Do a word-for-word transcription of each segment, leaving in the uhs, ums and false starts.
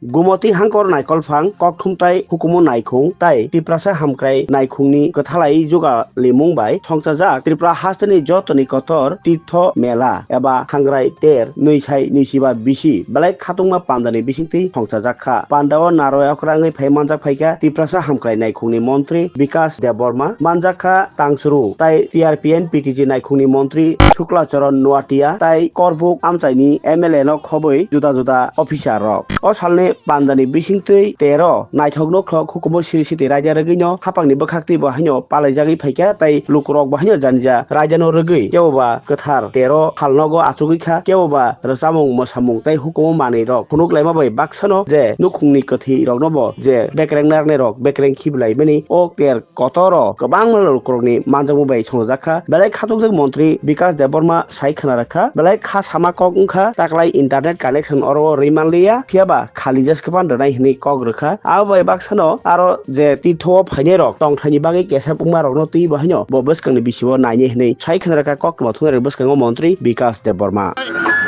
Gumoti Hangkor Naikolphang kokthum tai hukumu naikhung tai Tiprasa Hamkrai naikhungni kwthalai jugalimung bai songchajak Tripura hasteni jotoni kotor Tirtho Mela eba Hangrai ter nwi sai nwi siba bisi belai khatungma pandani bisingtwi songchajak kha. Pandao naroi okrangwi phai manjak phaikha Tiprasa Hamkrai naikhungni montri Bikas Debbarma, manjak kha Tangsru tai T R P N P T G naikhungni montri Shukla Charan Noatia tai Korbuk amchaini M L A no khobwi juda juda officer rok. O salni pandani bisingtwi tero naithok nukthok hukumu siri siti raida rwgwino haphangni bwkhaktwi bo haino palaijagwi phaikha tai lukurok bo haino janija raidano rwgwi keboba kwthar tero halnogo achugwi kha, keboba rwchamung mwsamung tai hukumu manwirok phunuk laima bai baksano je nukhungni kwthwirokno bo je bekreng narwknairok bekreng khibilaimani o ter kotoro kwbangma lukurokni manjakmung bai swngjak kha. Belai khatungjakmung montri Bikas Debbarma sai khwna rwkha, belai kha sama kok wngkha, taklai internet connection oro rwi manliya, phiyaba khali jas kwpan rwnai hwnwi kok rwkha. Abo bai baksano aro je Tirtho o phainairok tongthaini bagwi kesep wngmarokno twibo haino bo bwskangni bisio nainai hwnwi sai khwna rwkha koktwma thungnai bwskango montri Bikas Debbarma.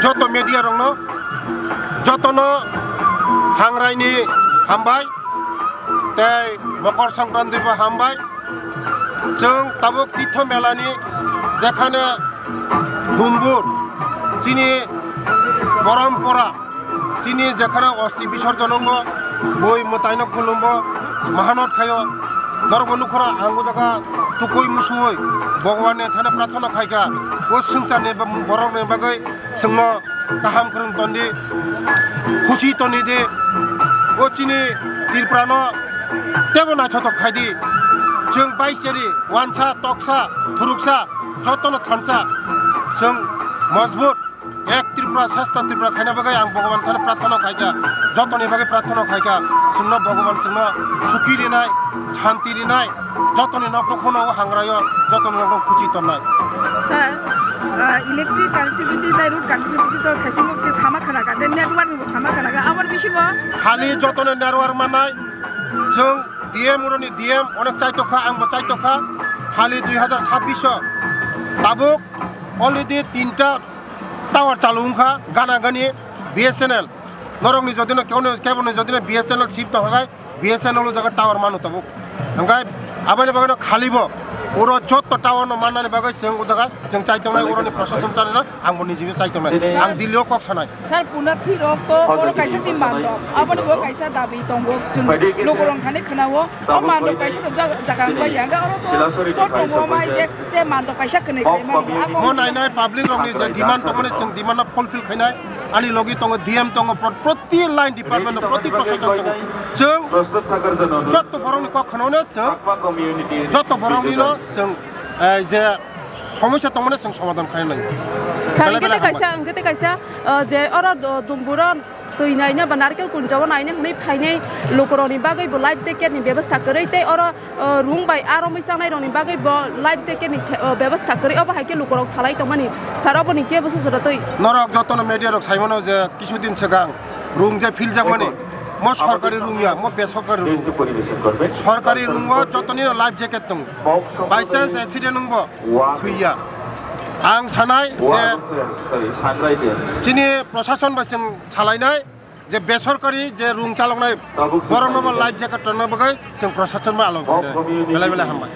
Joto media rokno, jotono Hangrai ni hambai tei Mokor Sankranti bo hambai. Chwng tabuk Tirtho Mela ni jekhane dumbur chini porompora, chini jekhane osti bisorjon wngbo, bui mwtaino khulumbo, mahanot khaio. Norokbo nukhoro ang o jaga tukui musuui Bhagwan ni thani prarthana khaikha. O swngcharni borokni bagwi chwngno kaham kwrwng tondi, khusi toni di. O chini Tripura no tebo naithotok khai di. Chwng bai cheri, wansa, toksa, thuruksa, jotono thansa. Chwng mojbut ek Tripura, sasta Tripura khaina bagwi ang Bhagwan thani prarthana khaikha. Jotoni bagwi prarthana khaikha. Chwngno Bhagwan chwngno suki rinai, santi rinai. Jotoni nok no khuna o Hangrai o, jotoni nok no khuchi tonnai. Sir, ah, electric connectivity tei road connectivity to thaisingo khe sama khana kha, tei network ni bo sama khana kha, aboni bisingo khali jotoni network manai, chwng D M roni D M onek chaitokha, ang bo chaitokha, khali dui hazar sabbish o tabuk already tinta tower chalu wngkha, gana gani B S N L. Norokni jodino keboni, keboni jodino B S N L sim tongkha khai, B S N L o jaga tower mano tabuk. Hingkhe aboni bagwino khalibo oro jotto tower no mannani bagwi chwng o jaga chwng chai tongnai, oroni prosason chanina ang bo nijibo chai tongnai. Ang Delhi o kok sanai. Sir, punathi rok to oro kaisa si mandok. Aboni bo kaisa dabi tongo. Chwng lukurok thani khwnao. O mandok kaisa to jaga, jaga wngbai ya. Hingkhe oro to spot tongo, mai je, je mandok kaisa kwnwi khlaimani. Mo nainai public rokni je demand tongmani chwng demand no fulfill khainai. Ani logi tongo D M tongo, pro-, proti line department o, proti prosason tongo. Chwng jotto borokni kok khwnano chwng, jotto boroknino chwng, eh, je somosya tongmani chwng somadhan khainai. Sir, belai hingke belai te hambai. Kaisa, hingke te kaisa, eh, je oro do-, dumburo twi naina ba narkel kunjabo naina hwnwi phainai lukurokni bagwi bo life jacket ni bebostha kwrwi tei oro, eh, rung bai aro mui changnai rokni bagwi bo life jacket ni se-, eh, bebostha kwrwi, obo hai khe lukurok salai tongmani. Sir, oboni kebo se jora twi. Norok jotono media rok saimano je kisudin swkang rung je philjak mani, mo sorkari rung ya, mo besorkari rung. Sorkari rung o jotoni no life jacket tongo. By chance accident wngbo thwiya. Ang sanai je chini prosason bai chwng salainai je besorkari je rung chaloknai borokno bo life jacket tongna bagwi chwng prosason bai alo khainai. Belai belai hambai.